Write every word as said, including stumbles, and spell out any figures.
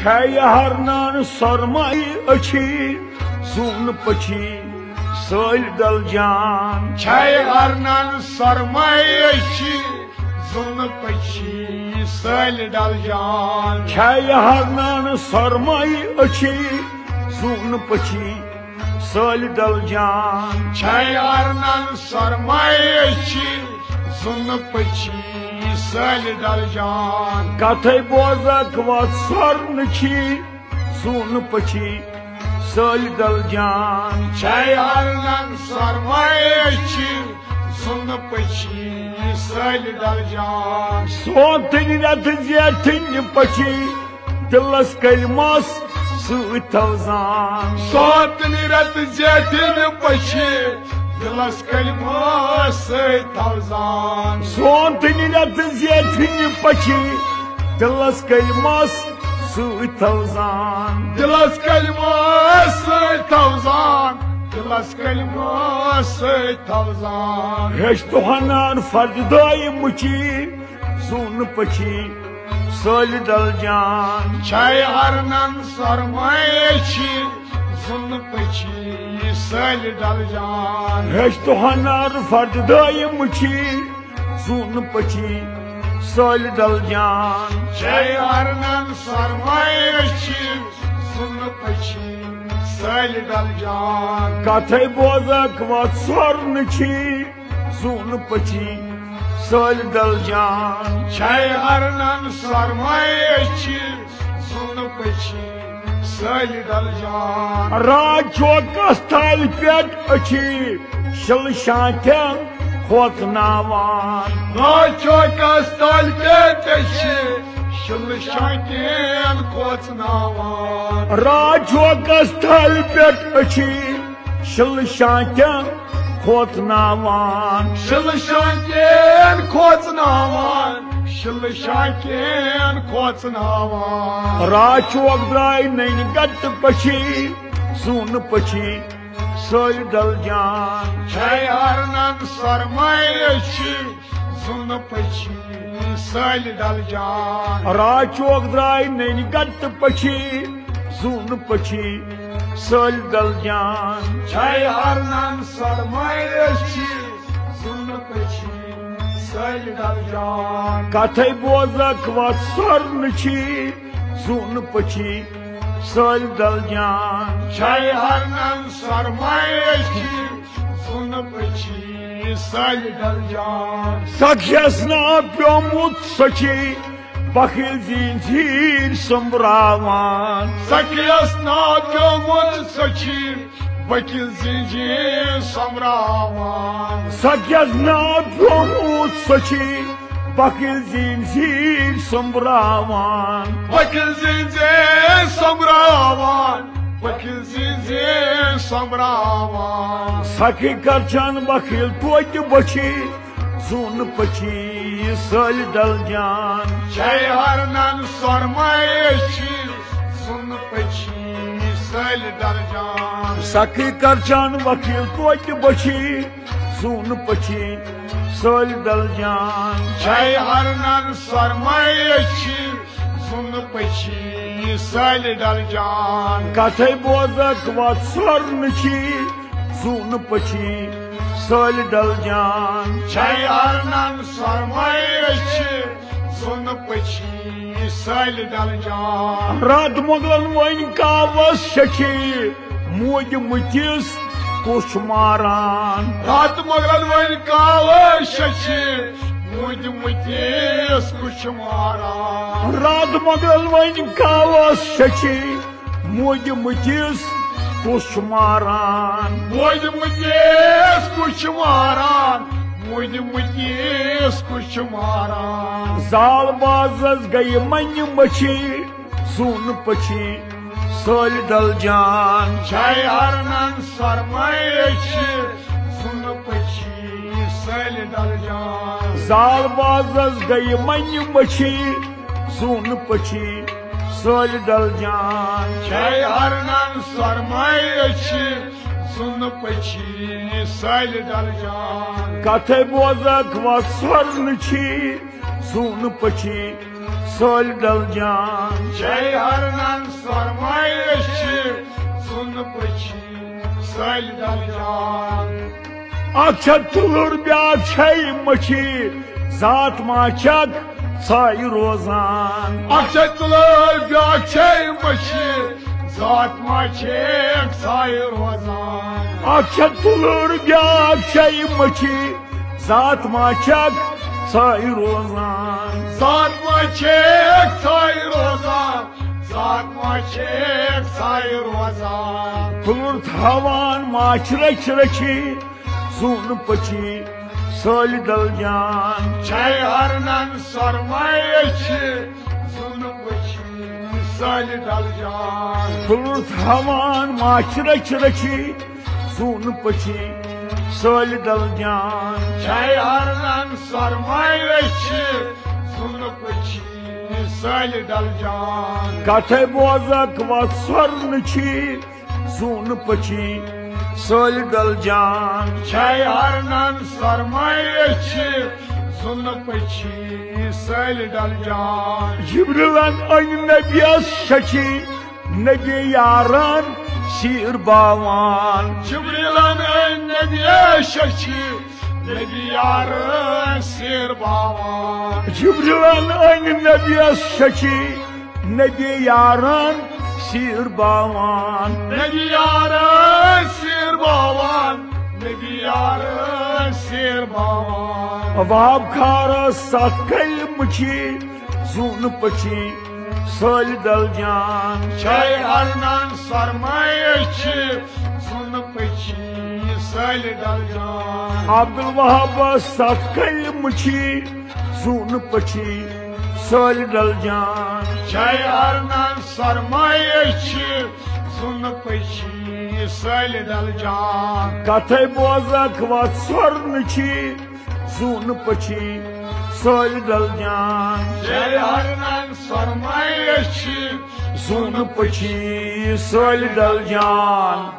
چھے ہرنان سۄرمے أچھی، زوٗنہٕ پٔچھی سٲلۍ ڈل جان۔ چھے ہرنان سۄرمے أچھی، زوٗنہٕ پٔچھی سٲلۍ ڈل جان۔ چھے ہرنان سۄرمے أچھی، زوٗنہٕ پٔچھی سٲلۍ ڈل جان۔ چھے ہرنان سۄرمے أچھی، زوٗنہٕ پٔچھی سٲلۍ ڈل جان۔ کتھے بوزکھ وتھ سۄرنہٕ چھی، زوٗنہٕ پٔچھی سٲلۍ ڈل جان۔ چھے ہرنان سۄرمے أچھی، زوٗنہٕ پٔچھی سٲلۍ ڈل جان۔ سونتٕنۍ رٮ۪تہٕ زیٹھٕنۍ پٔچھی، دِلس کٔلۍ مس سۭتۍ تھاوزان۔ سونتٕنۍ رٮ۪تہٕ زیٹھٕنۍ پٔچھی، دِلس کٔلۍ مس سۭتۍ تھاوزان۔ سونتٕنۍ رٮ۪تہٕ زیٹھٕنۍ پٔچھی، دِلس کٔلۍ مس سۭتۍ تھاوزان۔ دِلس کٔلۍ مس سۭتۍ تھاوزان۔ دِلس کٔلۍ مس سۭتۍ تھاوزان۔ ہیٚچھ تُہنار فرد دٲیمٕچی، زوٗنہٕ پٔچھی سٲلۍ ڈل جان۔ چھے ہرنان سۄرمے أچھی، زوٗنہٕ پٔچھی سٲلۍ ڈل جان۔ ہیٚچھ تُہنار فرد دٲیمٕچی، زوٗنہٕ پٔچھی سٲلۍ ڈل جان۔ چھے ہرنان سۄرمے أچھی، زوٗنہٕ پٔچھی سٲلۍ ڈل جان۔ کتھے بوزکھ وتھ سۄرنہٕ چھی، زوٗنہٕ پٔچھی سٲلۍ ڈل جان۔ چھے ہرنان سۄرمے أچھی، زوٗنہٕ پٔچھی سٲلۍ ڈل جان۔ راتھ چوکس تھلہِ پٮ۪ٹھ أچھی، شِلہٕ شانٛٹھٮ۪ن کھوژناوان۔ راتھ چوکس تھلہِ پٮ۪ٹھ أچھی، شِلہٕ شانٛٹھٮ۪ن کھوژناوان۔ راتھ چوکس تھلہِ پٮ۪ٹھ أچھی، شِلہٕ شانٛٹھٮ۪ن کھوژناوان۔ شِلہٕ شانٛٹھٮ۪ن کھوژناوان۔ شِلہٕ شانٛٹھٮ۪ن کھوژناوان۔ راتھ چوک درٛاے نٔنۍ گتہٕ پٔچھی، زوٗنہٕ پٔچھی سٲلۍ ڈل جان۔ چھے ہرنان سۄرمے أچھی، زوٗنہٕ پٔچھی سٲلۍ ڈل جان۔ راتھ چوک درٛاے نٔنۍ گتہٕ پٔچھی، زوٗنہٕ پٔچھی سٲلۍ ڈل جان۔ چھے ہرنان سۄرمے أچھی، زوٗنہٕ پٔچھی سٲلۍ ڈل جان۔ کتھے بوزکھ وتھ سۄرنہٕ چھی، زوٗنہٕ پٔچھی سٲلۍ ڈل جان۔ چھے ہرنان سۄرمے أچھی، زوٗنہٕ پٔچھی سٲلۍ ڈل جان۔ سخیس ناو پیومُت سۄ چھی، بخیل زیٖنۍ زیٖر سوٚمبراوان۔ سخیس ناو پیومُت سۄ چھی، بخیل زیٖنۍ زیٖر سوٚمبراوان۔ سخیس ناو پیومُت سۄ چھی، بخیل زیٖنۍ زیٖر سوٚمبراوان۔ بخیل زیٖنۍ زیٖر سوٚمبراوان۔ بخیل زیٖنۍ زیٖر سوٚمبراوان۔ سخی کرچان بخیل توتہِ بٔچھی، زوٗنہٕ پٔچھی سٲلۍ ڈل جان۔ چھے ہرنان سۄرمے أچھی، زوٗنہٕ پٔچھی سٲلۍ ڈل جان۔ سخی کرچان بخیل توتہِ بٔچھی، زوٗنہٕ پٔچھی سٲلۍ ڈل جان۔ چھے ہرنان سۄرمے أچھی، زوٗنہٕ پٔچھی سٲلۍ ڈل جان۔ کتھے بوزکھ وتھ سۄرنہٕ چھی، زوٗنہٕ پٔچھی سٲلۍ ڈل جان۔ چھے ہرنان سۄرمے أچھی، زوٗنہٕ پٔچھی سٲلۍ ڈل جان۔ راتھ مۄغلن وۄنۍ کاوس شکھی، موٗدۍ مٔتِس کُس چھُ ماران؟ راتھ مۄغلن وۄنۍ کاوس شکھی، موٗدۍ مٔتِس کُس چھُ ماران؟ راتھ مۄغلن وۄنۍ کاوس شکھی، موٗدۍ مٔتِس کُس چھُ ماران؟ موٗدۍ مٔتِس کُس چھُ ماران؟ موٗدۍ مٔتِس کُس چھُ ماران؟ زال بازس گٔیہِ منہِ مٔچھی، زوٗنہٕ پٔچھی سٲلۍ ڈل جان۔ چھے ہرنان سۄرمے أچھی، زوٗنہٕ پٔچھی سٲلۍ ڈل جان۔ زال بازس گٔیہِ منہِ مٔچھی، زوٗنہٕ پٔچھی سٲلۍ ڈل جان۔ چھے ہرنان سۄرمے أچھی، زوٗنہٕ پٔچھی سٲلۍ ڈل جان۔ کتھے بوزکھ وتھ سۄرنہٕ چھی، زوٗنہٕ پٔچھی سٲلۍ ڈل جان۔ چھے ہرنن سۄرمایہِ أچھِ، زوٗنہٕ پٔچھی سٲلۍ ڈل جان۔ اکھ چھےٚ تُلُر، بیٛاکھ چھے مٔچھی، ذات ما چھکھ ژھایہِ روزان۔ اکھ چھے تُلُر، بیٛاکھ چھے مٔچھی، ذات ما چھکھ ژھایہِ روزان۔ اکھ چھےٚ تُلُر، بیٛاکھ چھے مٔچھی، ذات ما چھکھ ژھایہِ روزان۔ ذات ما چھکھ ژھایہِ روزان، ذات ما چھکھ ژھایہِ روزان۔ تُلُر تھاوان ماچھ رچھ رچھی، زوٗنہٕ پٔچھی سٲلۍ ڈل جان۔ چھے ہرنن سۄرمایہِ أچھِ، زوٗنہٕ پٔچھی سٲلۍ ڈل جان۔ تُلُر تھاوان ماچھ رچھ رچھی، زوٗنہٕ پٔچھی سٲلۍ ڈل جان۔ چھے ہرنن سۄرمایہِ أچھِ، زوٗنہٕ پٔچھی سٲلۍ ڈل جان۔ کتھے بوزکھ وتھ سۄرنہٕ چھی، زوٗنہٕ پٔچھی سٲلۍ ڈل جان۔ چھے ہرنن سۄرمایہِ أچھِ، زوٗنہٕ پٔچھی سٲلۍ ڈل جان۔ جبریلن أنۍ نبیَس شچھی، نبی یارن سیٖر باوان۔ جبریلن أنۍ نبیَس شچھی، نبی یارن سیٖر باوان۔ جبریلن أنۍ نبیَس شچھی، نبی یارن سیٖر باوان۔ نبی یارن سیٖر باوان، نبی یارن سیٖر باوان۔ وہاب کھارس ستھ کلمہٕ چھی، زوٗنہٕ پٔچھی سٲلۍ ڈل جان۔ چھے ہرنن سۄرمایہِ أچھِ، زوٗنہٕ پٔچھی سٲلۍ ڈل جان۔ عبدالوہابس ستھ کلمہٕ چھی، زوٗنہٕ پٔچھی سٲلۍ ڈل جان۔ چھے ہرنن سۄرمایہِ أچھِ، زوٗنہٕ پٔچھی سٲلۍ ڈل جان۔ کتھے بوزکھ وتھ سۄرنہٕ چھی، زوٗنہٕ پٔچھی سٲلۍ ڈل جان۔ چھے ہرنن سۄرمایہِ أچھِ، زوٗنہٕ پٔچھی سٲلۍ ڈل جان۔